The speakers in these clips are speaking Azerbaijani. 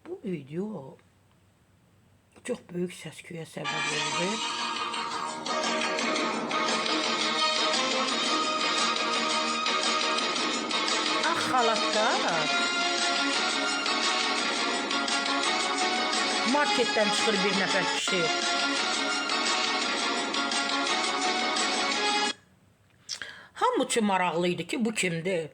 Bu video çox böyük səs-küyə səbəb oldu. Ağ xalatda marketdən çıxır bir nəfər kişi. Hamı üçün maraqlı idi ki, bu kimdir?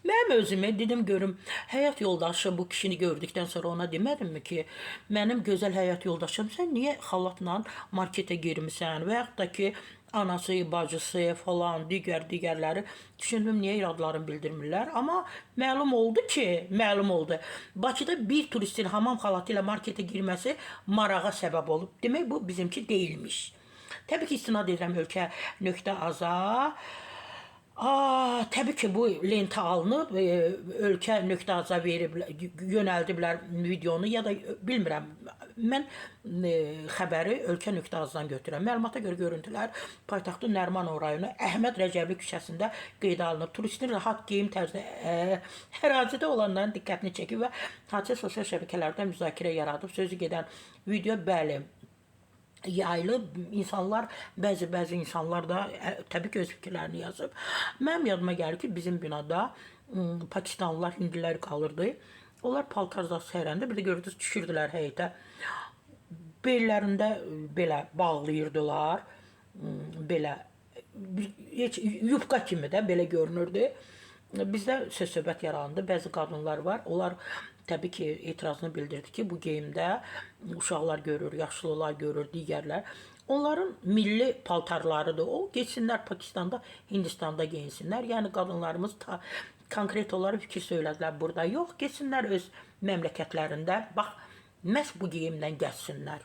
Mənim özümə dedim görüm, həyat yoldaşı bu kişini gördükdən sonra ona demədimmi ki, mənim gözəl həyat yoldaşım, sən niyə xalatla marketə girmisən və yaxud da ki, anası, bacısı falan, digər-digərləri düşündüm niyə adlarını bildirmirlər. Amma məlum oldu ki, məlum oldu. Bakıda bir turistin hamam xalatı ilə marketə girməsi marağa səbəb olub. Demək bu bizimki deyilmiş. Təbii ki, istinad edirəm ölkə.aza. Təbii ki, bu lentə alınıb, ölkə.aza verib, yönəldiblər videonu ya da bilmirəm. Mən xəbəri ölkə.azdan götürürəm. Məlumata görə görüntülər paytaxtın Nərimanov rayonu Əhməd Rəcəbli küçəsində qeydə alınıb. Turistin rahat geyim tərzi ərazidə olanların diqqətini çəkib və hadisə sosial şəbəkələrdə müzakirə yaradıb. Sözü gedən video bəli yayılıb. İnsanlar, bəzi-bəzi insanlar da təbii ki, öz fikirlərini yazıb. Mənim yadıma gəlir ki, bizim binada Pakistanlılar, hindlilər qalırdı. Onlar paltar zad səhərəndə bir də gördünüz düşürdülər həyətə. Bellərində belə bağlayırdılar. Belə heç yubka kimi də belə görünürdü. Bizdə söz-söhbət yarandı. Bəzi qadınlar var. Onlar təbii ki, etirazını bildirdi ki, bu geyimdə uşaqlar görür, yaşlılar görür, digərlər. Onların milli paltarlarıdır. O, getsinlər Pakistanda, Hindistanda geyinsinlər. Yəni qadınlarımız ta konkret olaraq fikir söylədilər burada. Yox, getsinlər öz məmləkətlərində. Bax, məhz bu geyimdən gəzsinlər.